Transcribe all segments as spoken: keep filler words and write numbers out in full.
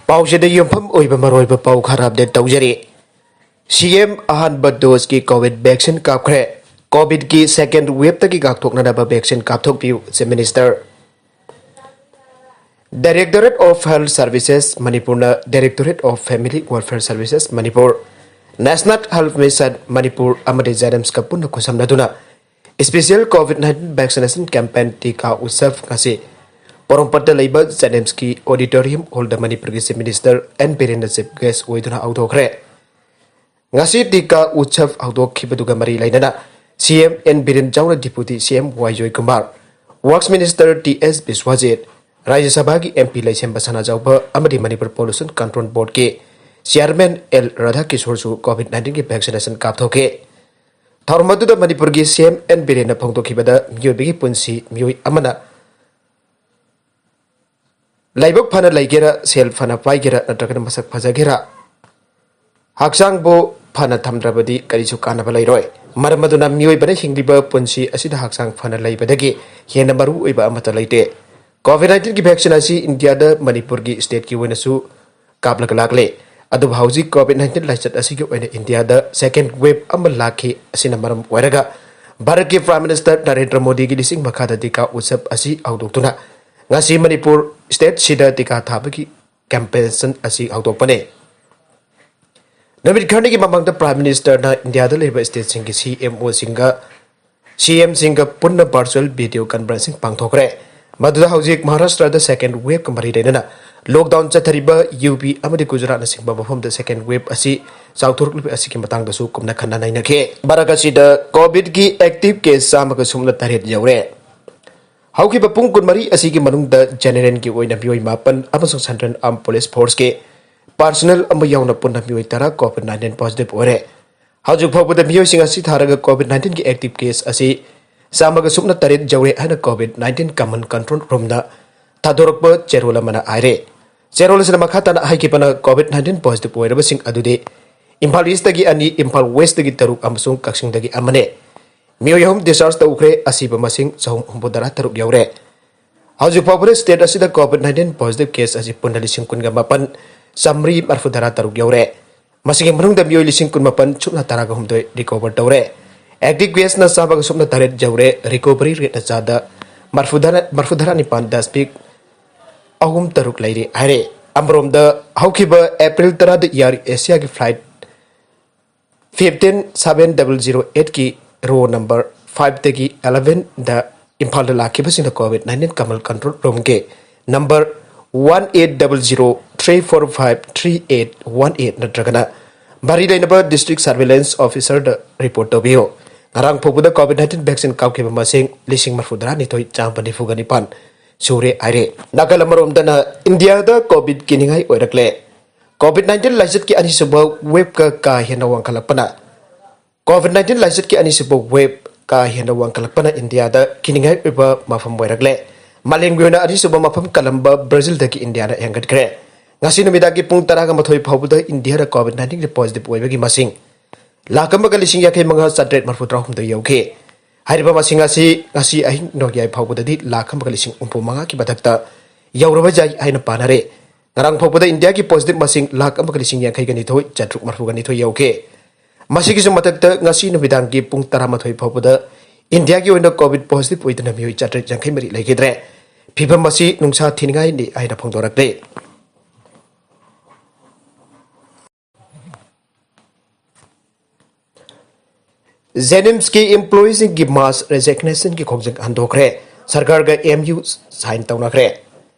ꯄꯥꯎꯁꯤꯗ ꯌꯨꯝꯐꯝ ꯑꯣꯏꯕ ꯃꯔꯨꯑꯣꯏꯕ ꯄꯥꯎ ꯈꯔ ꯑꯞꯗꯦꯠ ꯇꯧꯖꯔꯤ꯫ ꯁꯤ ꯑꯦꯝ ꯑꯍꯥꯟꯕ ꯗꯣꯁꯀꯤ ꯀꯣꯚꯤꯗ ꯚꯦꯛꯁꯤꯟ ꯀꯥꯞꯈ꯭ꯔꯦ꯫ ꯀꯣꯚꯤꯗꯀꯤ ꯁꯦꯀꯦꯟꯗ ꯋꯦꯕꯇꯒꯤ ꯉꯥꯛꯊꯣꯛꯅꯅꯕ ꯚꯦꯛꯁꯤꯟ ꯀꯥꯞꯊꯣꯛꯄꯤꯌꯨ, chief minister. Directorate of Health Services ꯃꯅꯤꯄꯨꯔꯅ Directorate of Family Welfare Services Manipur, National Health Mission Manipur ꯑꯃꯗꯤ ꯖꯦꯅꯤꯝꯁꯀ ꯄꯨꯟꯅ ꯈꯨꯠꯁꯝꯅꯗꯨꯅ special COVID nineteen vaccination campaign ꯇꯤꯀꯥ ꯎꯠꯁꯕ ꯉꯁꯤ ꯄꯣꯔꯣꯝꯄꯥꯠꯇ ꯂꯩꯕ ꯖꯦꯅꯤꯝꯁꯀꯤ auditorium hallꯗ ꯃꯅꯤꯄꯨꯔꯒꯤ ꯆꯤꯐ ꯃꯤꯅꯤꯁꯇꯔ ꯑꯦꯟ ꯕꯤꯔꯦꯟꯅ ꯆꯤꯐ ꯒꯦꯁ ꯑꯣꯏꯗꯨꯅ ꯍꯧꯗꯣꯛꯈ꯭ꯔꯦ꯫ ꯉꯁꯤ ꯇꯤꯀꯥ ꯎꯠꯁꯕ ꯍꯧꯗꯣꯛꯈꯤꯕꯗꯨꯒ ꯃꯔꯤ ꯂꯩꯅꯅ ꯁꯤ ꯑꯦꯝ ꯑꯦꯟ ꯕꯤꯔꯦꯟ ꯌꯥꯎꯅ deputy C M Y Joykumar, works minister T S Biswajit, Rajya ꯁꯚꯥꯒꯤ ꯑꯦꯝ ꯄꯤ ꯂꯩꯁꯦꯝꯕ ꯁꯅꯥꯖꯥꯎꯕ ꯑꯃꯗꯤ ꯃꯅꯤꯄꯨꯔ ꯄꯣꯂꯨꯁꯟ ꯀꯟꯇ꯭ꯔꯣꯜ ꯕꯣꯔꯗꯀꯤ ꯆꯤꯌꯥꯔꯃꯦꯟ ꯑꯦꯜ ꯔꯥꯙꯥꯀꯤꯁꯣꯔꯁꯨ COVID nineteenꯒꯤ vaccination ꯀꯥꯞꯊꯣꯛꯈꯤ꯫ ꯊꯧꯔꯝ ꯑꯗꯨꯗ ꯃꯅꯤꯄꯨꯔꯒꯤ ꯁꯤ ꯑꯦꯝ ꯑꯦꯟ ꯕꯤꯔꯦꯟꯅ ꯐꯣꯡꯗꯣꯛꯈꯤꯕꯗ ꯃꯤꯑꯣꯏꯕꯒꯤ ꯄꯨꯟꯁꯤ ꯃꯤꯑꯣꯏ ꯑꯃꯅ ꯂꯥꯏꯕꯛ ꯐꯅ ꯂꯩꯒꯦꯔꯥ, ꯁꯦꯜ ꯐꯅ ꯄꯥꯏꯒꯦꯔꯥ ꯅꯠꯇ꯭ꯔꯒꯅ ꯃꯁꯛ ꯐꯖꯒꯦꯔꯥ, ꯍꯛꯆꯥꯡꯕꯨ ꯐꯅ ꯊꯝꯗ꯭ꯔꯕꯗꯤ ꯀꯔꯤꯁꯨ ꯀꯥꯟꯅꯕ ꯂꯩꯔꯣꯏ꯫ ꯃꯔꯝ ꯑꯗꯨꯅ ꯃꯤꯑꯣꯏꯕꯅ ꯍꯤꯡꯂꯤꯕ ꯄꯨꯟꯁꯤ ꯑꯁꯤꯗ ꯍꯛꯆꯥꯡ ꯐꯅ ꯂꯩꯕꯗꯒꯤ ꯍꯦꯟꯅ ꯃꯔꯨ ꯑꯣꯏꯕ ꯑꯃꯠꯇ ꯂꯩꯇꯦ꯫ COVID nineteenꯒꯤ vaccine ꯑꯁꯤ ꯏꯟꯗꯤꯌꯥꯗ ꯃꯅꯤꯄꯨꯔꯒꯤ stateꯀꯤ ꯑꯣꯏꯅꯁꯨ ꯀꯥꯞꯂꯒ ꯂꯥꯛꯂꯦ꯫ ꯑꯗꯨꯕꯨ ꯍꯧꯖꯤꯛ COVID nineteen ꯂꯥꯏꯆꯠ ꯑꯁꯤꯒꯤ ꯑꯣꯏꯅ ꯏꯟꯗꯤꯌꯥꯗ second wave ꯑꯃ ꯂꯥꯛꯈꯤ꯫ ꯑꯁꯤꯅ ꯃꯔꯝ ꯑꯣꯏꯔꯒ ꯚꯥꯔꯠꯀꯤ Prime Minister ꯅꯔꯦꯟꯗ꯭ꯔ ꯃꯣꯗꯤꯒꯤ ꯂꯤꯁꯤꯡ ꯃꯈꯥꯗ ꯇꯤꯀꯥ ꯎꯠꯁꯕ ꯑꯁꯤ ꯍꯧꯗꯣꯛꯇꯨꯅ ꯉꯁꯤ ꯃꯅꯤꯄꯨꯔ stateꯁꯤꯗ ꯇꯤꯀꯥ ꯊꯥꯕꯒꯤ campaign ꯑꯁꯤ ꯍꯧꯗꯣꯛꯄꯅꯤ꯫ ꯅꯨꯃꯤꯠ ꯈꯔꯅꯤꯒꯤ ꯃꯃꯥꯡꯗ Prime Ministerꯅ ꯏꯟꯗꯤꯌꯥꯗ ꯂꯩꯔꯤꯕ stateꯁꯤꯡꯒꯤ ꯁꯤ ꯑꯦꯝ ꯑꯣꯁꯤꯡꯒ, ꯁꯤ ꯑꯦꯝꯁꯤꯡꯒ ꯄꯨꯟꯅ virtual video conferencing ꯄꯥꯡꯊꯣꯛꯈ꯭ꯔꯦ꯫ ꯃꯗꯨꯗ ꯍꯧꯖꯤꯛ ꯃꯍꯥꯔꯥꯁꯇ꯭ꯔꯗ second waveꯀ ꯃꯔꯤ ꯂꯩꯅꯅ lockdown ꯆꯠꯊꯔꯤꯕ ꯌꯨ ꯄꯤ ꯑꯃꯗꯤ ꯒꯨꯖꯔꯥꯠꯅꯆꯤꯡꯕ ꯃꯐꯝꯗ second wave ꯑꯁꯤ ꯆꯥꯎꯊꯣꯔꯛꯂꯤꯕ ꯑꯁꯤꯒꯤ ꯃꯇꯥꯡꯗꯁꯨ ꯀꯨꯞꯅ ꯈꯟꯅ ꯅꯩꯅꯈꯤ꯫ ꯃꯔꯛ ꯑꯁꯤꯗ COVIDꯀꯤ active case ꯆꯥꯝꯃꯒ ꯁꯨꯞꯅ ꯇꯔꯦꯠ ꯌꯧꯔꯦ꯫ ꯍꯧꯈꯤꯕ ꯄꯨꯡ ꯀꯨꯟꯃꯔꯤ ꯑꯁꯤꯒꯤ ꯃꯅꯨꯡꯗ generalꯒꯤ ꯑꯣꯏꯅ ꯃꯤꯑꯣꯏ ꯃꯥꯄꯟ ꯑꯃꯁꯨꯡ Central Armed Police Forceꯀꯤ personnel ꯑꯃ ꯌꯥꯎꯅ ꯄꯨꯟꯅ ꯃꯤꯑꯣꯏ ꯇꯔꯥ COVID nineteen positive ꯑꯣꯏꯔꯦ꯫ ꯍꯧꯖꯤꯛ ꯐꯥꯎꯕꯗ ꯃꯤꯑꯣꯏꯁꯤꯡ ꯑꯁꯤ ꯊꯥꯔꯒ COVID nineteenꯒꯤ active case ꯑꯁꯤ ꯆꯥꯝꯃꯒ ꯁꯨꯞꯅ ꯇꯔꯦꯠ ꯌꯧꯔꯦ ꯍꯥꯏꯅ COVID nineteen Command Control Roomꯅ ꯊꯥꯗꯣꯔꯛꯄ ꯆꯦꯔꯣꯜ ꯑꯃꯅ ꯍꯥꯏꯔꯦ꯫ ꯆꯦꯔꯣꯜ ꯑꯁꯤꯅ ꯃꯈꯥ ꯇꯥꯅ ꯍꯥꯏꯈꯤꯕꯅ, COVID nineteen positive ꯑꯣꯏꯔꯕꯁꯤꯡ ꯑꯗꯨꯗꯤ ꯏꯝꯐꯥꯜ Eastꯇꯒꯤ ꯑꯅꯤ, ꯏꯝꯐꯥꯜ Westꯇꯒꯤ ꯇꯔꯨꯛ ꯑꯃꯁꯨꯡ ꯀꯛꯆꯤꯡꯗꯒꯤ ꯑꯃꯅꯤ꯫ ꯃꯤꯑꯣꯏ ꯑꯍꯨꯝ discharge ꯇꯧꯈ꯭ꯔꯦ꯫ ꯑꯁꯤꯕ ꯃꯁꯤꯡ ꯆꯍꯨꯝ ꯍꯨꯝꯐꯨꯇꯔꯥ ꯇꯔꯨꯛ ꯌꯧꯔꯦ꯫ ꯍꯧꯖꯤꯛ ꯐꯥꯎꯕꯗ state ꯑꯁꯤꯗ COVID nineteen positive case ꯑꯁꯤ ꯄꯨꯟꯅ ꯂꯤꯁꯤꯡ ꯀꯨꯟꯒ ꯃꯥꯄꯟ ꯆꯥꯃꯔꯤ ꯃꯔꯐꯨ ꯇꯔꯥ ꯇꯔꯨꯛ ꯌꯧꯔꯦ꯫ ꯃꯁꯤꯒꯤ ꯃꯅꯨꯡꯗ ꯃꯤꯑꯣꯏ ꯂꯤꯁꯤꯡ ꯀꯨꯟ ꯃꯥꯄꯟ ꯁꯨꯞꯅ ꯇꯔꯥꯒ ꯍꯨꯝꯗꯣꯏ recover ꯇꯧꯔꯦ꯫ Active caseꯅ ꯆꯥꯝꯃꯒ ꯁꯨꯞꯅ ꯇꯔꯦꯠ ꯌꯧꯔꯦ꯫ Recovery rateꯅ ꯆꯥꯗ ꯃꯔꯐꯨ ꯇꯔꯥ, ꯃꯔꯐꯨ ꯇꯔꯥ ꯅꯤꯄꯥꯟ ꯗꯁꯃꯤꯛ ꯑꯍꯨꯝ ꯇꯔꯨꯛ ꯂꯩꯔꯦ ꯍꯥꯏꯔꯦ꯫ ꯑꯃꯔꯣꯝꯗ ꯍꯧꯈꯤꯕ April ꯇꯔꯥꯗ Air Asiaꯒꯤ flight fifteen seven double zero eightꯀꯤ row number fiveꯇꯒꯤ elevenꯗ ꯏꯝꯐꯥꯜꯗ ꯂꯥꯛꯈꯤꯕꯁꯤꯡꯗ COVID nineteen Kamal Control Roomꯒꯤ number one eight double zero three four five three eight one eight ꯅꯠꯇ꯭ꯔꯒꯅ ꯃꯔꯤ ꯂꯩꯅꯕ district surveillance officerꯗ report ꯇꯧꯕꯤꯌꯨ꯫ ꯉꯔꯥꯡ ꯐꯥꯎꯕꯗ COVID nineteen vaccine ꯀꯥꯞꯈꯤꯕ ꯃꯁꯤꯡ ꯂꯤꯁꯤꯡ ꯃꯔꯐꯨ ꯇꯔꯥ ꯅꯤꯊꯣꯏ ꯆꯥꯝꯃ ꯅꯤꯐꯨꯒ ꯅꯤꯄꯥꯟ ꯁꯨꯔꯦ ꯍꯥꯏꯔꯦ꯫ ꯅꯥꯀꯜ ꯑꯃꯔꯣꯝꯗꯅ ꯏꯟꯗꯤꯌꯥꯗ COVID ꯀꯤꯅꯤꯡꯉꯥꯏ ꯑꯣꯏꯔꯛꯂꯦ꯫ COVID nineteen ꯂꯥꯏꯆꯠꯀꯤ ꯑꯅꯤꯁꯨꯕ waveꯀ ꯀꯥ ꯍꯦꯟꯅ ꯋꯥꯡꯈꯠꯂꯛꯄꯅ COVID nineteen ꯂꯥꯏꯆꯠꯀꯤ ꯑꯅꯤꯁꯨꯕ wave ꯀꯥ ꯍꯦꯟꯅ ꯋꯥꯡꯈꯠꯂꯛꯄꯅ ꯏꯟꯗꯤꯌꯥꯗ ꯀꯤꯅꯤꯡꯉꯥꯏ ꯑꯣꯏꯕ ꯃꯐꯝ ꯑꯣꯏꯔꯛꯂꯦ꯫ ꯃꯥꯂꯦꯝꯒꯤ ꯑꯣꯏꯅ ꯑꯅꯤꯁꯨꯕ ꯃꯐꯝ ꯀꯜꯂꯝꯕ ꯕ꯭ꯔꯥꯖꯤꯜꯗꯒꯤ ꯏꯟꯗꯤꯌꯥꯅ ꯍꯦꯟꯒꯠꯈ꯭ꯔꯦ꯫ ꯉꯁꯤ ꯅꯨꯃꯤꯗꯥꯡꯒꯤ ꯄꯨꯡ ꯇꯔꯥꯒ ꯃꯥꯊꯣꯏ ꯐꯥꯎꯕꯗ ꯏꯟꯗꯤꯌꯥꯗ COVID nineteen positive ꯑꯣꯏꯕꯒꯤ ꯃꯁꯤꯡ ꯂꯥꯈ ꯑꯃꯒ ꯂꯤꯁꯤꯡ ꯌꯥꯡꯈꯩ ꯃꯉꯥ ꯆꯥꯇ꯭ꯔꯦꯠ ꯃꯔꯐꯨ ꯇꯔꯥꯍꯨꯝꯗꯣꯏ ꯌꯧꯈꯤ꯫ ꯍꯥꯏꯔꯤꯕ ꯃꯁꯤꯡ ꯑꯁꯤ ꯉꯁꯤ ꯑꯍꯤꯡ ꯅꯣꯡꯌꯥꯏ ꯐꯥꯎꯕꯗꯗꯤ ꯂꯥꯈ ꯑꯃꯒ ꯂꯤꯁꯤꯡ ꯍꯨꯝꯐꯨ ꯃꯉꯥꯒꯤ ꯃꯊꯛꯇ ꯌꯧꯔꯕ ꯌꯥꯏ ꯍꯥꯏꯅ ꯄꯥꯅꯔꯦ꯫ ꯉꯔꯥꯡ ꯐꯥꯎꯕꯗ ꯏꯟꯗꯤꯌꯥꯒꯤ positive ꯃꯁꯤꯡ ꯂꯥꯈ ꯑꯃꯒ ꯂꯤꯁꯤꯡ ꯌꯥꯡꯈꯩꯒ ꯅꯤꯊꯣꯏ ꯆꯥꯇ꯭ꯔꯨꯛ ꯃꯔꯐꯨꯒ ꯅꯤꯊꯣꯏ ꯌꯧꯈꯤ꯫ ꯃꯁꯤꯒꯤꯁꯨ ꯃꯊꯛꯇ ꯉꯁꯤ ꯅꯨꯃꯤꯗꯥꯡꯒꯤ ꯄꯨꯡ ꯇꯔꯥꯃꯥꯊꯣꯏ ꯐꯥꯎꯕꯗ ꯏꯟꯗꯤꯌꯥꯒꯤ ꯑꯣꯏꯅ COVID positive ꯑꯣꯏꯗꯨꯅ ꯃꯤꯑꯣꯏ ꯆꯥꯇ꯭ꯔꯦꯠ ꯌꯥꯡꯈꯩ ꯃꯔꯤ ꯂꯩꯈꯤꯗ꯭ꯔꯦ꯫ ꯐꯤꯚꯝ ꯑꯁꯤ ꯅꯨꯡꯁꯥ ꯊꯤꯅꯤꯡꯉꯥꯏꯅꯤ ꯍꯥꯏꯅ ꯐꯣꯡꯗꯣꯔꯛꯂꯤ꯫ JNIMSꯀꯤ employeeꯁꯤꯡꯒꯤ mass resignation ꯒꯤ ꯈꯣꯡꯖꯪ ꯍꯟꯗꯣꯛꯈ꯭ꯔꯦ꯫ ꯁꯔꯀꯥꯔꯒ MU sign ꯇꯧꯅꯈ꯭ꯔꯦ꯫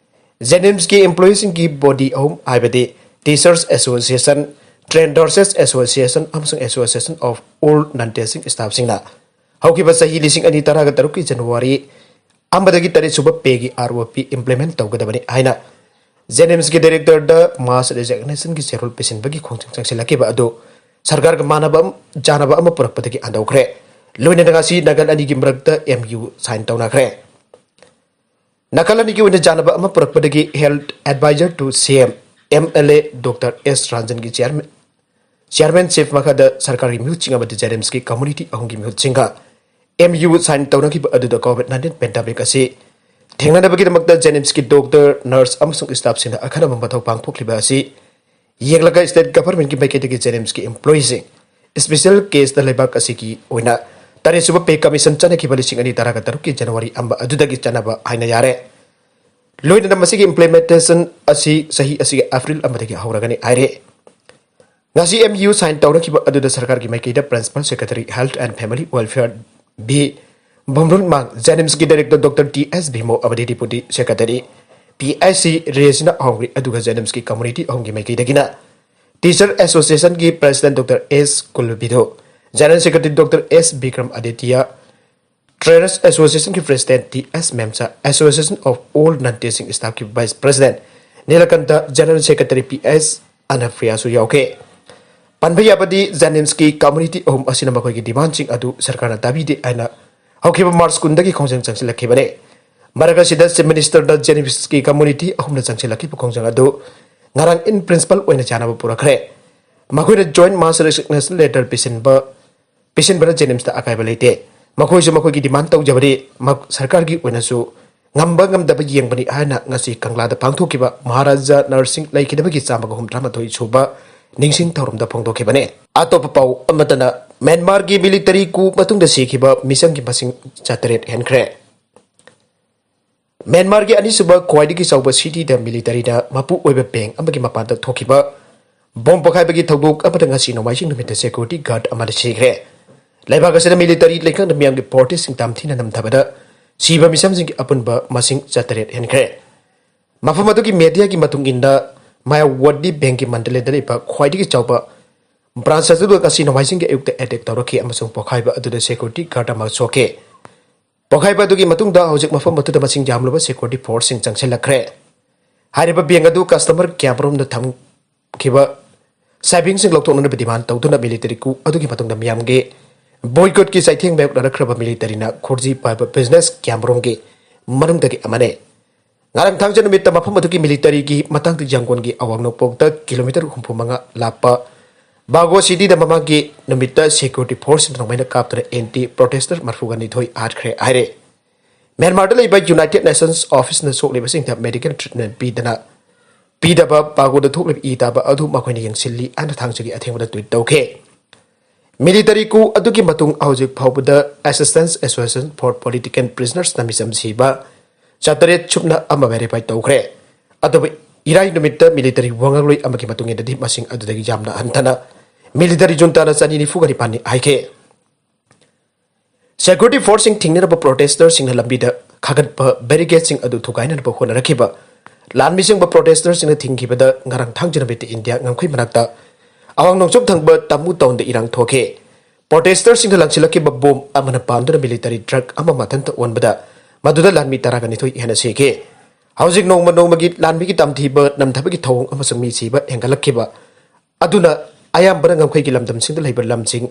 JNIMSꯀꯤ employeeꯁꯤꯡꯒꯤ body ꯑꯍꯨꯝ, ꯍꯥꯏꯕꯗꯤ Teachers Association, Train Nurses Association ꯑꯃꯁꯨꯡ Association of All Non-Teaching Staffꯁꯤꯡꯅ ꯍꯧꯈꯤꯕ ꯆꯍꯤ ꯂꯤꯁꯤꯡ ꯑꯅꯤ ꯇꯔꯥꯒ ꯇꯔꯨꯛꯀꯤ January ꯑꯃꯗꯒꯤ ꯇꯔꯦꯠ ꯁꯨꯕ payꯒꯤ ROP implement ꯇꯧꯒꯗꯕꯅꯤ ꯍꯥꯏꯅ JNIMSꯀꯤ directorꯗ mass resignationꯒꯤ ꯆꯦꯔꯣꯜ ꯄꯤꯁꯤꯟꯕꯒꯤ ꯈꯣꯡꯖꯪ ꯆꯪꯁꯤꯜꯂꯛꯈꯤꯕ ꯑꯗꯨ ꯁꯔꯀꯥꯔꯒ ꯃꯥꯟꯅꯕ ꯑꯃ, ꯆꯥꯟꯅꯕ ꯑꯃ ꯄꯨꯔꯛꯄꯗꯒꯤ ꯍꯟꯗꯣꯛꯈ꯭ꯔꯦ꯫ ꯂꯣꯏꯅꯅ ꯉꯁꯤ ꯅꯥꯀꯜ ꯑꯅꯤꯒꯤ ꯃꯔꯛꯇ MU sign ꯇꯧꯅꯈ꯭ꯔꯦ꯫ ꯅꯥꯀꯜ ꯑꯅꯤꯒꯤ ꯑꯣꯏꯅ ꯆꯥꯟꯅꯕ ꯑꯃ ꯄꯨꯔꯛꯄꯗꯒꯤ health advisor to CM, MLA Doctor S ꯔꯟꯖꯟꯒꯤ chairman, chairmanship ꯃꯈꯥꯗ ꯁꯔꯀꯥꯔꯒꯤ ꯃꯤꯍꯨꯠꯁꯤꯡ ꯑꯃꯗꯤ JNIMSꯀꯤ community ꯑꯍꯨꯝꯒꯤ ꯃꯤꯍꯨꯠꯁꯤꯡꯒ MU sign ꯇꯧꯅꯈꯤꯕ ꯑꯗꯨꯗ COVID nineteen pandemic ꯑꯁꯤ ꯊꯦꯡꯅꯅꯕꯒꯤꯗꯃꯛꯇ ꯖꯦꯅꯤꯝꯁꯀꯤ ꯗꯣꯛꯇꯔ, ꯅꯔꯁ ꯑꯃꯁꯨꯡ ꯁ꯭ꯇꯥꯐꯁꯤꯡꯅ ꯑꯈꯟꯅꯕ ꯃꯊꯧ ꯄꯥꯡꯊꯣꯛꯂꯤꯕ ꯑꯁꯤ ꯌꯦꯡꯂꯒ ꯁ꯭ꯇꯦꯠ ꯒꯚꯔꯟꯃꯦꯟꯠꯀꯤ ꯃꯥꯏꯀꯩꯗꯒꯤ ꯖꯦꯅꯤꯝꯁꯀꯤ ꯏꯝꯄ꯭ꯂꯣꯌꯤꯁꯤꯡ ꯁ꯭ꯄꯦꯁꯦꯜ ꯀꯦꯁꯇ ꯂꯩꯕꯥꯛ ꯑꯁꯤꯒꯤ ꯑꯣꯏꯅ ꯇꯔꯦꯠꯁꯨꯕ ꯄꯦ ꯀꯃꯤꯁꯟ ꯆꯠꯅꯈꯤꯕ ꯂꯤꯁꯤꯡ ꯑꯅꯤ ꯇꯔꯥꯒ ꯇꯔꯨꯛꯀꯤ ꯖꯅꯋꯥꯔꯤ ꯑꯃ ꯑꯗꯨꯗꯒꯤ ꯆꯠꯅꯕ ꯍꯥꯏꯅ ꯌꯥꯔꯦ꯫ ꯂꯣꯏꯅꯗꯅ ꯃꯁꯤꯒꯤ ꯏꯝꯄ꯭ꯂꯤꯃꯦꯟꯇꯦꯁꯟ ꯑꯁꯤ ꯆꯍꯤ ꯑꯁꯤꯒꯤ ꯑꯦꯄ꯭ꯔꯤꯜ ꯑꯃꯗꯒꯤ ꯍꯧꯔꯒꯅꯤ ꯍꯥꯏꯔꯦ꯫ ꯉꯁꯤ ꯑꯦꯝ ꯌꯨ ꯁꯥꯏꯟ ꯇꯧꯅꯈꯤꯕ ꯑꯗꯨꯗ ꯁꯔꯀꯥꯔꯒꯤ ꯃꯥꯏꯀꯩꯗ Principal Secretary Health and Family Welfare B ꯚꯨꯝꯔꯨꯟ ꯃꯥꯡ, ꯖꯦꯅꯤꯝꯁꯀꯤ ꯗꯥꯏꯔꯦꯛꯇꯔ ꯗꯣꯛꯇꯔ ꯇꯤ ꯑꯦꯁ ꯚꯤꯃꯣ ꯑꯃꯗꯤ deputy secretary P H C ꯔꯦꯖꯤꯅꯥ ꯑꯍꯣꯡꯒ꯭ꯔꯤ, ꯑꯗꯨꯒ ꯖꯦꯅꯤꯝꯁꯀꯤ ꯀꯝꯃ꯭ꯌꯨꯅꯤꯇꯤ ꯑꯍꯨꯝꯒꯤ ꯃꯥꯏꯀꯩꯗꯒꯤꯅ ꯇꯤꯆꯔ ꯑꯦꯁꯣꯁꯤꯌꯦꯁꯟꯒꯤ president doctor S Kulbidhu, general secretary doctor S Bikram Aditya, traders ꯑꯦꯁꯣꯁꯤꯌꯦꯁꯟꯒꯤ president T S Memcha, association of all non teaching ꯁ꯭ꯇꯥꯐꯀꯤ vice president Nilakanta, general secretary P S ꯑꯅꯐ꯭ꯔꯤꯌꯥꯁꯨ ꯌꯥꯎꯈꯤ꯫ ꯄꯟꯕ ꯌꯥꯕꯗꯤ, ꯖꯦꯅꯤꯝꯁꯀꯤ ꯀꯝꯃ꯭ꯌꯨꯅꯤꯇꯤ ꯑꯍꯨꯝ ꯑꯁꯤꯅ ꯃꯈꯣꯏꯒꯤ ꯗꯤꯃꯥꯟꯁꯤꯡ ꯑꯗꯨ ꯁꯔꯀꯥꯔꯅ ꯇꯥꯕꯤꯗꯦ ꯍꯥꯏꯅ ꯍꯧꯈꯤꯕ ꯃꯥꯔꯆ ꯀꯨꯟꯗꯒꯤ ꯈꯣꯡꯖꯪ ꯆꯪꯁꯤꯜꯂꯛꯈꯤꯕꯅꯤ꯫ ꯃꯔꯛ ꯑꯁꯤꯗ ꯆꯤꯐ ꯃꯤꯅꯤꯁꯇꯔꯗ ꯖꯦꯅꯤꯝꯁꯀꯤ ꯀꯝꯃ꯭ꯌꯨꯅꯤꯇꯤ ꯑꯍꯨꯝꯅ ꯆꯪꯁꯤꯜꯂꯛꯈꯤꯕ ꯈꯣꯡꯖꯪ ꯑꯗꯨ ꯉꯔꯥꯡ in principle ꯑꯣꯏꯅ ꯌꯥꯅꯕ ꯄꯨꯔꯛꯈ꯭ꯔꯦ꯫ ꯃꯈꯣꯏꯅ ꯖꯣꯏꯟꯠ ꯃꯥꯁ ꯔꯦꯁꯤꯒꯅꯦꯁꯟ ꯂꯦꯇꯔ ꯄꯤꯁꯤꯟꯕ, ꯄꯤꯁꯤꯟꯕꯅ ꯖꯦꯅꯤꯝꯁꯇ ꯑꯀꯥꯏꯕ ꯂꯩꯇꯦ꯫ ꯃꯈꯣꯏꯁꯨ ꯃꯈꯣꯏꯒꯤ ꯗꯤꯃꯥꯟ ꯇꯧꯖꯕꯅꯤ꯫ ꯃ-, ꯁꯔꯀꯥꯔꯒꯤ ꯑꯣꯏꯅꯁꯨ ꯉꯝꯕ ꯉꯝꯗꯕ ꯌꯦꯡꯕꯅꯤ ꯍꯥꯏꯅ ꯉꯁꯤ ꯀꯪꯂꯥꯗ ꯄꯥꯡꯊꯣꯛꯈꯤꯕ ꯃꯍꯥꯔꯥꯖꯥ ꯅꯔꯁꯁꯤꯡ ꯂꯩꯈꯤꯗꯕꯒꯤ ꯆꯥꯝꯃꯒ ꯍꯨꯝꯗ꯭ꯔꯥ ꯃꯥꯊꯣꯏ ꯁꯨꯕ ꯅꯤꯡꯁꯤꯡ ꯊꯧꯔꯝꯗ ꯐꯣꯡꯗꯣꯛꯈꯤꯕꯅꯤ꯫ ꯑꯇꯣꯞꯄ ꯄꯥꯎ ꯑꯃꯠꯇꯅ, ꯃ꯭ꯌꯥꯟꯃꯥꯔꯒꯤ ꯃꯤꯂꯤꯇꯔꯤ coup ꯃꯇꯨꯡꯗ ꯁꯤꯈꯤꯕ ꯃꯤꯆꯝꯒꯤ ꯃꯁꯤꯡ ꯆꯥꯇꯔꯦꯠ ꯍꯦꯟꯈ꯭ꯔꯦ꯫ ꯃ꯭ꯌꯥꯟꯃꯥꯔꯒꯤ ꯑꯅꯤꯁꯨꯕ ꯈ꯭ꯋꯥꯏꯗꯒꯤ ꯆꯥꯎꯕ ꯁꯤꯇꯤꯗ ꯃꯤꯂꯤꯇꯔꯤꯅ ꯃꯄꯨ ꯑꯣꯏꯕ ꯕꯦꯡꯛ ꯑꯃꯒꯤ ꯃꯄꯥꯟꯗ ꯊꯣꯛꯈꯤꯕ ꯕꯣꯝ ꯄꯣꯈꯥꯏꯕꯒꯤ ꯊꯧꯗꯣꯛ ꯑꯃꯗ ꯉꯁꯤ ꯅꯣꯡꯃꯥꯏꯖꯤꯡ ꯅꯨꯃꯤꯠꯇ ꯁꯦꯀ꯭ꯌꯨꯔꯤꯇꯤ ꯒꯥꯔꯗ ꯑꯃꯅ ꯁꯤꯈ꯭ꯔꯦ꯫ ꯂꯩꯕꯥꯛ ꯑꯁꯤꯗ ꯃꯤꯂꯤꯇꯔꯤ ꯂꯩꯉꯥꯛꯅ ꯃꯤꯌꯥꯝꯒꯤ ꯄ꯭ꯔꯣꯇꯦꯁꯁꯤꯡ ꯇꯝꯊꯤꯅ ꯅꯝꯊꯕꯗ ꯁꯤꯕ ꯃꯤꯁꯝꯁꯤꯡꯒꯤ ꯑꯄꯨꯟꯕ ꯃꯁꯤꯡ ꯆꯥꯇꯔꯦꯠ ꯍꯦꯟꯈ꯭ꯔꯦ꯫ ꯃꯐꯝ ꯑꯗꯨꯒꯤ ꯃꯦꯗꯤꯌꯥꯒꯤ ꯃꯇꯨꯡ ꯏꯟꯅ, ꯃꯥꯌꯥꯋꯥꯗꯤ ꯕꯦꯡꯛꯀꯤ ꯃꯟꯗꯂꯦꯗ ꯂꯩꯕ ꯈ꯭ꯋꯥꯏꯗꯒꯤ ꯆꯥꯎꯕ ꯕ꯭ꯔꯥꯟꯁ ꯑꯗꯨꯗ ꯉꯁꯤ ꯅꯣꯡꯃꯥꯏꯖꯤꯡꯒꯤ ꯑꯌꯨꯛꯇ ꯑꯦꯇꯦꯛ ꯇꯧꯔꯛꯈꯤ ꯑꯃꯁꯨꯡ ꯄꯣꯈꯥꯏꯕ ꯑꯗꯨꯗ ꯁꯦꯀ꯭ꯌꯨꯔꯤꯇꯤ ꯒꯥꯔꯗ ꯑꯃ ꯁꯣꯛꯈꯤ꯫ ꯄꯣꯈꯥꯏꯕ ꯑꯗꯨꯒꯤ ꯃꯇꯨꯡꯗ ꯍꯧꯖꯤꯛ ꯃꯐꯝ ꯑꯗꯨꯗ ꯃꯁꯤꯡ ꯌꯥꯝꯂꯕ ꯁꯦꯀ꯭ꯌꯨꯔꯤꯇꯤ ꯐꯣꯔꯁꯁꯤꯡ ꯆꯪꯁꯤꯜꯂꯛꯈ꯭ꯔꯦ꯫ ꯍꯥꯏꯔꯤꯕ ꯕꯦꯡꯛ ꯑꯗꯨ ꯀꯁꯇꯃꯔ ꯀꯦꯌꯔ ꯔꯨꯝꯗ ꯊꯝꯈꯤꯕ ꯁꯦꯚꯤꯡꯁꯤꯡ ꯂꯧꯊꯣꯛꯅꯅꯕ ꯗꯤꯃꯥꯟ ꯇꯧꯗꯨꯅ ꯃꯤꯂꯤꯇꯔꯤ coup ꯑꯗꯨꯒꯤ ꯃꯇꯨꯡꯗ ꯃꯤꯌꯥꯝꯒꯤ ꯕꯣꯏꯀꯣꯠꯀꯤ ꯆꯩꯊꯦꯡ ꯃꯥꯌꯣꯛꯅꯔꯛꯈ꯭ꯔꯕ ꯃꯤꯂꯤꯇꯔꯤꯅ ꯈꯨꯔꯖꯤ ꯄꯥꯏꯕ ꯕꯤꯖꯤꯅꯦꯁ ꯀꯦꯌꯔ ꯔꯨꯝꯒꯤ ꯃꯅꯨꯡꯗꯒꯤ ꯑꯃꯅꯤ꯫ ꯉꯔꯥꯡ ꯊꯥꯡꯖ ꯅꯨꯃꯤꯠꯇ ꯃꯐꯝ ꯑꯗꯨꯒꯤ ꯃꯤꯂꯤꯇꯔꯤꯒꯤ ꯃꯇꯥꯡꯗ ꯌꯥꯡꯒꯣꯟꯒꯤ ꯑꯋꯥꯡ ꯅꯣꯡꯄꯣꯛꯇ ꯀꯤꯂꯣꯃꯤꯇꯔ ꯍꯨꯝꯐꯨ ꯃꯉꯥ ꯂꯥꯞꯄ ꯕꯥꯒꯣ ꯁꯤꯇꯤꯗ ꯃꯃꯥꯡꯒꯤ ꯅꯨꯃꯤꯠꯇ ꯁꯦꯀ꯭ꯌꯨꯔꯤꯇꯤ ꯐꯣꯔꯁꯁꯤꯡꯅ ꯅꯣꯡꯃꯩꯅ ꯀꯥꯞꯇꯨꯅ ꯑꯦꯟꯇꯤ ꯄ꯭ꯔꯣꯇꯦꯁꯇꯔ ꯃꯔꯤꯐꯨꯒ ꯅꯤꯊꯣꯏ ꯍꯥꯠꯈ꯭ꯔꯦ ꯍꯥꯏꯔꯦ꯫ ꯃ꯭ꯌꯥꯟꯃꯥꯔꯗ ꯂꯩꯕ United Nations Office ꯅ ꯁꯣꯛꯂꯤꯕꯁꯤꯡꯗ medical treatment ꯄꯤꯗꯅ ꯄꯤꯗꯕ ꯄꯥꯒꯣꯗ ꯊꯣꯛꯂꯤꯕ ꯏ ꯇꯥꯕ ꯑꯗꯨ ꯃꯈꯣꯏꯅ ꯌꯦꯡꯁꯤꯜꯂꯤ ꯍꯥꯏꯅ ꯊꯥꯡꯖꯒꯤ ꯑꯊꯦꯡꯕꯗ tweet ꯇꯧꯈꯤ꯫ Military coup ꯑꯗꯨꯒꯤ ꯃꯇꯨꯡ ꯍꯧꯖꯤꯛ ꯐꯥꯎꯕꯗ Assistance Association for Political Prisoners ꯅ ꯃꯤꯆꯝ ꯁꯤꯕ ꯆꯥꯇꯔꯦꯠ ꯁꯨꯞꯅ ꯑꯃ verify ꯇꯧꯈ꯭ꯔꯦ꯫ ꯑꯗꯨꯕꯨ ꯏꯔꯥꯏ ꯅꯨꯃꯤꯠꯇ military ꯋꯥꯉꯥꯡꯂꯣꯏ ꯑꯃꯒꯤ ꯃꯇꯨꯡ ꯏꯟꯅꯗꯤ ꯃꯁꯤꯡ ꯑꯗꯨꯗꯒꯤ ꯌꯥꯝꯅ ꯍꯟꯊꯅ military junta ꯅ ꯆꯅꯤ ꯅꯤꯐꯨꯒ ꯅꯤꯄꯥꯟꯅꯤ ꯍꯥꯏꯈꯤ꯫ Security force ꯁꯤꯡ ꯊꯤꯡꯅꯅꯕ protester ꯁꯤꯡꯅ ꯂꯝꯕꯤꯗ ꯈꯥꯒꯠꯄ barricade ꯁꯤꯡ ꯑꯗꯨ ꯊꯨꯒꯥꯏꯅꯅꯕ ꯍꯣꯠꯅꯔꯛꯈꯤꯕ ꯂꯥꯟꯃꯤꯁꯤꯡꯕ protester ꯁꯤꯡꯅ ꯊꯤꯡꯈꯤꯕꯗ ꯉꯔꯥꯡ ꯊꯥꯡꯖ ꯅꯨꯃꯤꯠꯇ ꯏꯟꯗꯤꯌꯥ ꯉꯝꯈꯩ ꯃꯅꯥꯛꯇ ꯑꯋꯥꯡ ꯅꯣꯡꯆꯨꯞ ꯊꯪꯕ ꯇꯥꯃꯨ ꯇꯥꯎꯟꯗ ꯏꯔꯥꯡ ꯊꯣꯛꯈꯤ꯫ Protester ꯁꯤꯡꯅ ꯂꯪꯁꯤꯜꯂꯛꯈꯤꯕ bomb ꯑꯃꯅ ꯄꯥꯟꯗꯨꯅ military truck ꯑꯃ ꯃꯊꯟꯇ ꯑꯣꯟꯕꯗ ꯃꯗꯨꯗ ꯂꯥꯟꯃꯤ ꯇꯔꯥꯒ ꯅꯤꯊꯣꯏ ꯍꯦꯟꯅ ꯁꯤꯈꯤ꯫ ꯍꯧꯖꯤꯛ ꯅꯣꯡꯃ ꯅꯣꯡꯃꯒꯤ ꯂꯥꯟꯃꯤꯒꯤ ꯇꯝꯊꯤꯕ ꯅꯝꯊꯕꯒꯤ ꯊꯧꯑꯣꯡ ꯑꯃꯁꯨꯡ ꯃꯤ ꯁꯤꯕ ꯍꯦꯟꯒꯠꯂꯛꯈꯤꯕ ꯑꯗꯨꯅ ꯑꯌꯥꯝꯕꯅ ꯉꯝꯈꯩꯒꯤ ꯂꯝꯗꯝꯁꯤꯡꯗ ꯂꯩꯕ ꯂꯝꯁꯤꯡ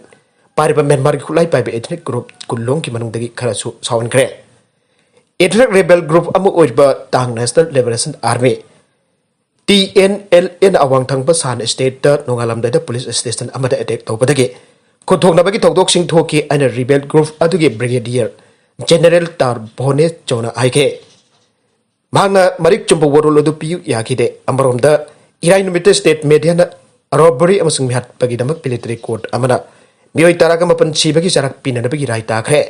ꯄꯥꯏꯔꯤꯕ ꯃ꯭ꯌꯥꯟꯃꯥꯔꯒꯤ ꯈꯨꯠꯂꯥꯏ ꯄꯥꯏꯕ ethnic group ꯀꯨꯟꯂꯣꯝꯒꯤ ꯃꯅꯨꯡꯗꯒꯤ ꯈꯔꯁꯨ ꯁꯥꯎꯍꯟꯈ꯭ꯔꯦ꯫ Ethnic rebel group ꯑꯃ ꯑꯣꯏꯔꯤꯕ Ta'ang National Liberation Army, T N L A ꯅ ꯑꯋꯥꯡ ꯊꯪꯕ ꯁꯥꯟ state ꯇ ꯅꯣꯡꯉꯥꯜꯂꯝꯗꯥꯏꯗ police station ꯑꯃꯗ attack ꯇꯧꯕꯗꯒꯤ ꯈꯨꯠꯊꯣꯛꯅꯕꯒꯤ ꯊꯧꯗꯣꯛꯁꯤꯡ ꯊꯣꯛꯈꯤ ꯍꯥꯏꯅ rebel group ꯑꯗꯨꯒꯤ Brigadier General Tar Bhone Chona ꯍꯥꯏꯈꯤ꯫ ꯃꯍꯥꯛꯅ ꯃꯔꯤꯛ ꯆꯨꯝꯕ ꯋꯥꯔꯣꯜ ꯑꯗꯨ ꯄꯤꯌꯨ ꯌꯥꯈꯤꯗꯦ꯫ ꯑꯃꯔꯣꯝꯗ, ꯏꯔꯥꯏ ꯅꯨꯃꯤꯠꯇ state media ꯅ robbery ꯑꯃꯁꯨꯡ ꯃꯤꯍꯥꯠꯄꯒꯤꯗꯃꯛ military court ꯑꯃꯅ ꯃꯤꯑꯣꯏ ꯇꯔꯥꯒ ꯃꯥꯄꯟ ꯁꯤꯕꯒꯤ ꯆꯔꯥꯛ ꯄꯤꯅꯅꯕꯒꯤ ꯔꯥꯏ ꯇꯥꯈ꯭ꯔꯦ꯫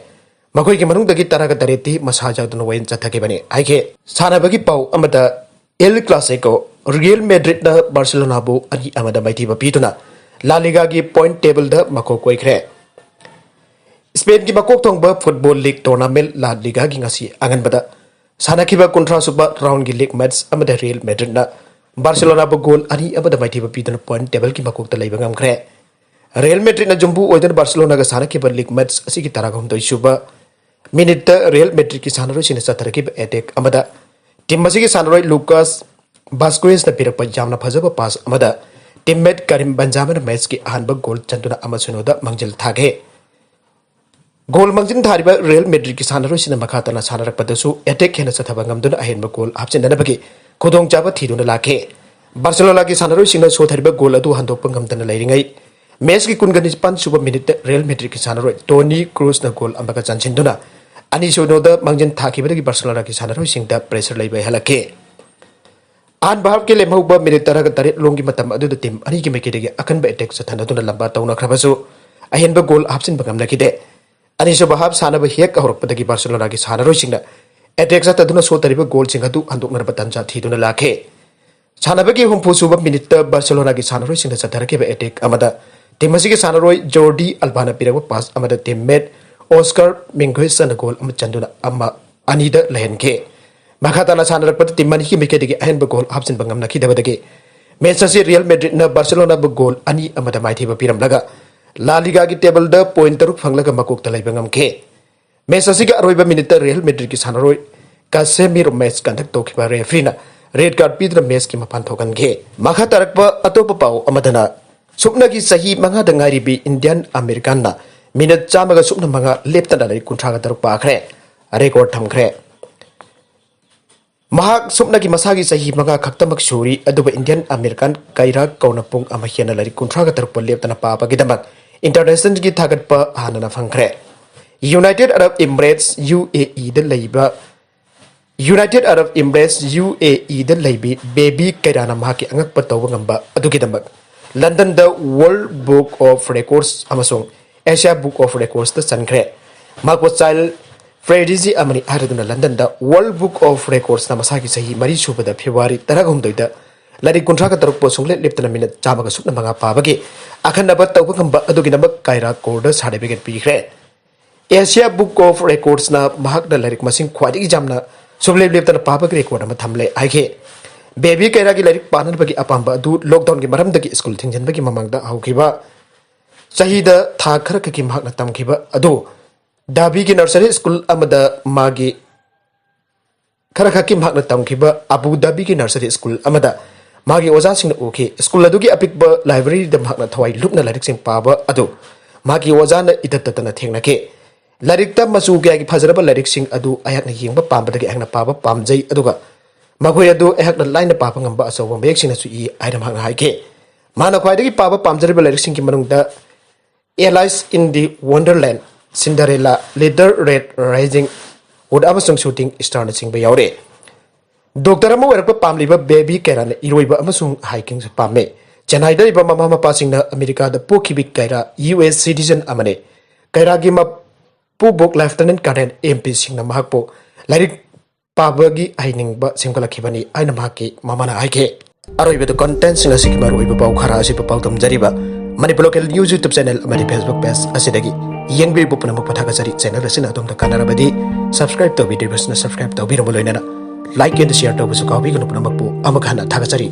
ꯃꯈꯣꯏꯒꯤ ꯃꯅꯨꯡꯗꯒꯤ ꯇꯔꯥꯒ ꯇꯔꯦꯠꯇꯤ ꯃꯁꯥ ꯌꯥꯎꯗꯅ ꯋꯥꯌꯦꯜ ꯆꯠꯊꯈꯤꯕꯅꯤ ꯍꯥꯏꯈꯤ꯫ ꯁꯥꯟꯅꯕꯒꯤ ꯄꯥꯎ ꯑꯃꯗ, El Clasico, Real Madrid ꯅ Barcelona ꯕꯨ ꯑꯅꯤ ꯑꯃꯗ ꯃꯥꯏꯊꯤꯕ ꯄꯤꯗꯨꯅ La Liga ꯒꯤ point table ꯗ ꯃꯀꯣꯛ ꯀꯣꯏꯈ꯭ꯔꯦ꯫ Spain ꯒꯤ ꯃꯀꯣꯛ ꯊꯣꯡꯕ football league tournament La Liga ꯒꯤ ꯉꯁꯤ ꯑꯉꯟꯕꯗ ꯁꯥꯟꯅꯈꯤꯕ ꯀꯨꯟꯊ꯭ꯔꯥ ꯁꯨꯕ round ꯒꯤ league match ꯑꯃꯗ Real Madrid ꯅ Barcelona ꯕꯨ goal ꯑꯅꯤ ꯑꯃꯗ ꯃꯥꯏꯊꯤꯕ ꯄꯤꯗꯨꯅ point table ꯒꯤ ꯃꯀꯣꯛꯇ ꯂꯩꯕ ꯉꯝꯈ꯭ꯔꯦ꯫ Real Madrid ꯅ ꯌꯨꯝꯕꯨ ꯑꯣꯏꯗꯨꯅ Barcelona ꯒ ꯁꯥꯟꯅꯈꯤꯕ league match ꯑꯁꯤꯒꯤ ꯇꯔꯥꯍꯨꯝꯗꯣꯏ ꯁꯨꯕ minute ꯇ Real Madrid ꯀꯤ ꯁꯥꯟꯅꯔꯣꯏꯁꯤꯡꯅ ꯆꯠꯊꯔꯛꯈꯤꯕ attack ꯑꯃꯗ team ꯑꯁꯤꯒꯤ ꯁꯥꯟꯅꯔꯣꯏ Lucas Vazquez ꯅ ꯄꯤꯔꯛꯄ ꯌꯥꯝꯅ ꯐꯖꯕ pass ꯑꯃꯗ teammate Karim Benzema ꯅ match ꯀꯤ ꯑꯍꯥꯟꯕ goal ꯆꯟꯗꯨꯅ ꯑꯃ ꯁꯤꯅꯣꯗ ꯃꯥꯡꯖꯤꯜ ꯊꯥꯈꯤ꯫ Goal ꯃꯥꯡꯖꯤꯟ ꯊꯥꯔꯤꯕ Real Madrid ꯀꯤ ꯁꯥꯟꯅꯔꯣꯏꯁꯤꯡꯅ ꯃꯈꯥ ꯇꯥꯅ ꯁꯥꯟꯅꯔꯛꯄꯗꯁꯨ attack ꯍꯦꯟꯅ ꯆꯠꯊꯕ ꯉꯝꯗꯨꯅ ꯑꯍꯦꯟꯕ goal ꯍꯥꯞꯆꯤꯟꯅꯅꯕꯒꯤ ꯈꯨꯗꯣꯡꯆꯥꯕ ꯊꯤꯗꯨꯅ ꯂꯥꯛꯈꯤ꯫ Barcelona ꯒꯤ ꯁꯥꯟꯅꯔꯣꯏꯁꯤꯡꯅ ꯁꯣꯊꯔꯤꯕ goal ꯑꯗꯨ ꯍꯟꯗꯣꯛꯄ ꯉꯝꯗꯅ ꯂꯩꯔꯤꯉꯩ, match ꯀꯤ ꯀꯨꯟꯒ ꯅꯤꯄꯥꯟ ꯁꯨꯕ minute ꯇ Real Madrid ꯀꯤ ꯁꯥꯟꯅꯔꯣꯏ Toni Kroos ꯅ goal ꯑꯃꯒ ꯆꯟꯁꯤꯟꯗꯨꯅ ꯑꯅꯤ ꯁꯤꯅꯣꯗ ꯃꯥꯡꯖꯤꯟ ꯊꯥꯈꯤꯕꯗꯒꯤ ꯕꯥꯔꯁꯦꯂꯣꯅꯥꯒꯤ ꯁꯥꯟꯅꯔꯣꯏꯁꯤꯡꯗ pressure ꯂꯩꯕ ꯍꯦꯜꯂꯛꯈꯤ꯫ ꯑꯍꯥꯟꯕ halfꯀꯤ ꯂꯦꯝꯍꯧꯕ minute ꯇꯔꯥꯒ ꯇꯔꯦꯠ ꯂꯣꯝꯒꯤ ꯃꯇꯝ ꯑꯗꯨꯗ team ꯑꯅꯤꯒꯤ ꯃꯥꯏꯀꯩꯗꯒꯤ ꯑꯀꯟꯕ attack ꯆꯠꯊꯅꯗꯨꯅ ꯂꯝꯕꯥ ꯇꯧꯅꯈ꯭ꯔꯕꯁꯨ, ꯑꯍꯦꯟꯕ goal ꯍꯥꯞꯆꯤꯟꯕ ꯉꯝꯅꯈꯤꯗꯦ꯫ ꯑꯅꯤꯁꯨꯕ half ꯁꯥꯟꯅꯕ ꯍꯦꯛ ꯍꯧꯔꯛꯄꯗꯒꯤ ꯕꯥꯔꯁꯦꯂꯣꯅꯥꯒꯤ ꯁꯥꯟꯅꯔꯣꯏꯁꯤꯡꯅ attack ꯆꯠꯊꯗꯨꯅ ꯁꯣꯠꯇꯔꯤꯕ goalꯁꯤꯡ ꯑꯗꯨ ꯍꯟꯗꯣꯛꯅꯅꯕ ꯇꯥꯟꯖꯥ ꯊꯤꯗꯨꯅ ꯂꯥꯛꯈꯤ꯫ ꯁꯥꯟꯅꯕꯒꯤ ꯍꯨꯝꯐꯨ ꯁꯨꯕ minuteꯇ ꯕꯥꯔꯁꯦꯂꯣꯅꯥꯒꯤ ꯁꯥꯟꯅꯔꯣꯏꯁꯤꯡꯅ ꯆꯠꯊꯔꯛꯈꯤꯕ attack ꯑꯃꯗ team ꯑꯁꯤꯒꯤ ꯁꯥꯟꯅꯔꯣꯏ ꯖꯣꯔꯗꯤ ꯑꯜꯕꯥꯅ ꯄꯤꯔꯛꯄ pass ꯑꯃꯗ teammate ꯑꯣꯁꯀꯥꯔ ꯃꯤꯡꯒꯣꯏꯁꯅ goal ꯑꯃ ꯆꯟꯗꯨꯅ ꯑꯃ ꯑꯅꯤꯗ ꯂꯩꯍꯟꯈꯤ꯫ ꯃꯈꯥ ꯇꯥꯅ ꯁꯥꯟꯅꯔꯛꯄꯗ team ꯑꯅꯤꯒꯤ ꯃꯥꯏꯀꯩꯗꯒꯤ ꯑꯍꯦꯟꯕ goal ꯍꯥꯞꯆꯤꯟꯕ ꯉꯝꯅꯈꯤꯗꯕꯗꯒꯤ match ꯑꯁꯤ Real Madridꯅ ꯕꯥꯔꯁꯦꯂꯣꯅꯥꯕꯨ goal ꯑꯅꯤ ꯑꯃꯗ ꯃꯥꯏꯊꯤꯕ ꯄꯤꯔꯝꯂꯒ La Ligaꯒꯤ tableꯗ point ꯇꯔꯨꯛ ꯐꯪꯂꯒ ꯃꯀꯣꯛꯇ ꯂꯩꯕ ꯉꯝꯈꯤ꯫ Match ꯑꯁꯤꯒꯤ ꯑꯔꯣꯏꯕ minuteꯇ Real Madridꯀꯤ ꯁꯥꯟꯅꯔꯣꯏ ꯀꯥꯁꯦꯃꯤꯔꯣ match conduct ꯇꯧꯈꯤꯕ refereeꯅ red card ꯄꯤꯗꯨꯅ matchꯀꯤ ꯃꯄꯥꯟ ꯊꯣꯛꯍꯟꯈꯤ꯫ ꯃꯈꯥ ꯇꯥꯔꯛꯄ ꯑꯇꯣꯞꯄ ꯄꯥꯎ ꯑꯃꯗꯅ, ꯁꯨꯞꯅꯒꯤ ꯆꯍꯤ ꯃꯉꯥꯗ ꯉꯥꯏꯔꯤꯕꯤ Indian Americanꯅ minute ꯆꯥꯝꯃꯒ ꯁꯨꯞꯅ ꯃꯉꯥ ꯂꯦꯞꯇꯅ ꯂꯥꯏꯔꯤꯛ ꯀꯨꯟꯊ꯭ꯔꯥꯒ ꯇꯔꯨꯛ ꯄꯥꯈ꯭ꯔꯦ, record ꯊꯝꯈ꯭ꯔꯦ꯫ ꯃꯍꯥꯛ ꯁꯨꯞꯅꯒꯤ ꯃꯁꯥꯒꯤ ꯆꯍꯤ ꯃꯉꯥ ꯈꯛꯇꯃꯛ ꯁꯨꯔꯤ, ꯑꯗꯨꯕꯨ Indian American ꯀꯩꯔꯥꯛ ꯀꯧꯅ ꯄꯨꯡ ꯑꯃ ꯍꯦꯟꯅ ꯂꯥꯏꯔꯤꯛ ꯀꯨꯟꯊ꯭ꯔꯥꯒ ꯇꯔꯨꯛꯄꯨ ꯂꯦꯞꯇꯅ ꯄꯥꯕꯒꯤꯗꯃꯛ internationalꯒꯤ ꯊꯥꯒꯠꯄ ꯍꯥꯟꯅꯅ ꯐꯪꯈ꯭ꯔꯦ꯫ United Arab Emirates, UAEꯗ ꯂꯩꯕ United Arab Emirates, UAEꯗ ꯂꯩꯕꯤ ꯕꯦꯕꯤ ꯀꯩꯔꯥꯅ ꯃꯍꯥꯛꯀꯤ ꯑꯉꯛꯄ ꯇꯧꯕ ꯉꯝꯕ ꯑꯗꯨꯒꯤꯗꯃꯛ Londonꯗ World Book of Records ꯑꯃꯁꯨꯡ Asia Book of Recordsꯇ ꯆꯟꯈ꯭ꯔꯦ꯫ ꯃꯍꯥꯛꯄꯨ child prodigy ꯑꯃꯅꯤ ꯍꯥꯏꯔꯗꯨꯅ Londonꯗ World Book of Recordsꯅ ꯃꯁꯥꯒꯤ ꯆꯍꯤ ꯃꯔꯤ ꯁꯨꯕꯗ February ꯇꯔꯥꯍꯨꯝꯗꯣꯏꯗ ꯂꯥꯏꯔꯤꯛ ꯀꯨꯟꯊ꯭ꯔꯥꯒ ꯇꯔꯨꯛꯄꯨ ꯁꯨꯡꯂꯦꯞ ꯂꯦꯞꯇꯅ minute ꯆꯥꯝꯃꯒ ꯁꯨꯞꯅ ꯃꯉꯥ ꯄꯥꯕꯒꯤ ꯑꯈꯟꯅꯕ ꯇꯧꯕ ꯉꯝꯕ ꯑꯗꯨꯒꯤꯗꯃꯛ ꯀꯥꯏꯔꯥ ꯀꯣꯔꯗ certificate ꯄꯤꯈ꯭ꯔꯦ꯫ Asia Book of Recordsꯅ ꯃꯍꯥꯛꯅ ꯂꯥꯏꯔꯤꯛ ꯃꯁꯤꯡ ꯈ꯭ꯋꯥꯏꯗꯒꯤ ꯌꯥꯝꯅ ꯁꯨꯡꯂꯦꯞ ꯂꯦꯞꯇꯅ ꯄꯥꯕꯒꯤ record ꯑꯃ ꯊꯝꯂꯦ ꯍꯥꯏꯈꯤ꯫ ꯕꯦꯕꯤ ꯀꯩꯔꯥꯒꯤ ꯂꯥꯏꯔꯤꯛ ꯄꯥꯅꯅꯕꯒꯤ ꯑꯄꯥꯝꯕ ꯑꯗꯨ lockdownꯒꯤ ꯃꯔꯝꯗꯒꯤ school ꯊꯤꯡꯖꯤꯟꯕꯒꯤ ꯃꯃꯥꯡꯗ ꯍꯧꯈꯤꯕ ꯆꯍꯤꯗ ꯊꯥ ꯈꯔ ꯈꯛꯀꯤ ꯃꯍꯥꯛꯅ ꯇꯝꯈꯤꯕ ꯑꯗꯨ ꯙꯥꯕꯤꯒꯤ nursery school ꯑꯃꯗ ꯃꯥꯒꯤ ꯈꯔ ꯈꯛꯀꯤ ꯃꯍꯥꯛꯅ ꯇꯝꯈꯤꯕ ꯑꯕꯨ ꯙꯥꯕꯤꯒꯤ nursery school ꯑꯃꯗ ꯃꯥꯒꯤ ꯑꯣꯖꯥꯁꯤꯡꯅ ꯎꯈꯤ꯫ School ꯑꯗꯨꯒꯤ ꯑꯄꯤꯛꯄ libraryꯗ ꯃꯍꯥꯛꯅ ꯊꯋꯥꯏ ꯂꯨꯞꯅ ꯂꯥꯏꯔꯤꯛꯁꯤꯡ ꯄꯥꯕ ꯑꯗꯨ ꯃꯍꯥꯛꯀꯤ ꯑꯣꯖꯥꯅ ꯏꯇꯠ ꯇꯠꯇꯅ ꯊꯦꯡꯅꯈꯤ꯫ ꯂꯥꯏꯔꯤꯛꯇ ꯃꯆꯨ ꯀꯌꯥꯒꯤ ꯐꯖꯔꯕ ꯂꯥꯏꯔꯤꯛꯁꯤꯡ ꯑꯗꯨ ꯑꯩꯍꯥꯛꯅ ꯌꯦꯡꯕ ꯄꯥꯝꯕꯗꯒꯤ ꯑꯩꯍꯥꯛꯅ ꯄꯥꯕ ꯄꯥꯝꯖꯩ, ꯑꯗꯨꯒ ꯃꯈꯣꯏ ꯑꯗꯨ ꯑꯩꯍꯥꯛꯅ ꯂꯥꯏꯅ ꯄꯥꯕ ꯉꯝꯕ ꯑꯆꯧꯕ ꯃꯌꯦꯛꯁꯤꯡꯅꯁꯨ ꯏ ꯍꯥꯏꯅ ꯃꯍꯥꯛꯅ ꯍꯥꯏꯈꯤ꯫ ꯃꯍꯥꯛꯅ ꯈ꯭ꯋꯥꯏꯗꯒꯤ ꯄꯥꯕ ꯄꯥꯝꯖꯔꯤꯕ ꯂꯥꯏꯔꯤꯛꯁꯤꯡꯒꯤ ꯃꯅꯨꯡꯗ Alice in the Wonderland, Cinderella, Little Red Riding Hood ꯑꯃꯁꯨꯡ Shooting Starꯅꯆꯤꯡꯕ ꯌꯥꯎꯔꯤ꯫ ꯗꯣꯛꯇꯔ ꯑꯃ ꯑꯣꯏꯔꯛꯄ ꯄꯥꯝꯂꯤꯕ ꯕꯦꯕꯤ ꯀꯩꯔꯥꯅ ꯏꯔꯣꯏꯕ ꯑꯃꯁꯨꯡ ꯍꯥꯏꯀꯤꯡꯁꯨ ꯄꯥꯝꯃꯤ꯫ ꯆꯦꯟꯅꯥꯏꯗ ꯂꯩꯕ ꯃꯃꯥ ꯃꯄꯥꯁꯤꯡꯅ ꯑꯃꯦꯔꯤꯀꯥꯗ ꯄꯣꯛꯈꯤꯕꯤ ꯀꯩꯔꯥ ꯌꯨ ꯑꯦꯁ ꯁꯤꯇꯤꯖꯟ ꯑꯃꯅꯤ꯫ ꯀꯩꯔꯥꯒꯤ ꯃꯄꯨꯕꯣꯛ ꯂꯦꯐꯇꯤꯅꯦꯟꯠ ꯀꯔꯅꯦꯜ ꯑꯦꯝ ꯄꯤ ꯁꯤꯡꯅ ꯃꯍꯥꯛꯄꯨ ꯂꯥꯏꯔꯤꯛ ꯄꯥꯕꯒꯤ ꯍꯩꯅꯤꯡꯕ ꯁꯦꯝꯒꯠꯂꯛꯈꯤꯕꯅꯤ ꯍꯥꯏꯅ ꯃꯍꯥꯛꯀꯤ ꯃꯃꯥꯅ ꯍꯥꯏꯈꯤ꯫ ꯑꯔꯣꯏꯕꯗ contentꯁꯤꯡ ꯑꯁꯤꯒꯤ ꯃꯔꯨꯑꯣꯏꯕ ꯄꯥꯎ ꯈꯔ ꯑꯁꯤꯕꯨ ꯄꯥꯎꯗꯝꯖꯔꯤꯕ Manipur Local News YouTube channel ꯑꯃꯗꯤ Facebook page ꯑꯁꯤꯗꯒꯤ ꯌꯦꯡꯕꯤꯔꯤꯕ ꯄꯨꯝꯅꯃꯛꯄꯨ ꯊꯥꯒꯠꯆꯔꯤ꯫ Channel ꯑꯁꯤꯅ ꯑꯗꯣꯝꯗ ꯀꯥꯟꯅꯔꯕꯗꯤ subscribe ꯇꯧꯕꯤꯗ꯭ꯔꯤꯕꯁꯤꯅ subscribe ꯇꯧꯕꯤꯔꯝꯕ ꯂꯣꯏꯅꯅ like and share ꯇꯧꯕꯁꯨ ꯀꯥꯎꯕꯤꯒꯅꯨ꯫ ꯄꯨꯝꯅꯃꯛꯄꯨ ꯑꯃꯨꯛ ꯍꯟꯅ ꯊꯥꯒꯠꯆꯔꯤ꯫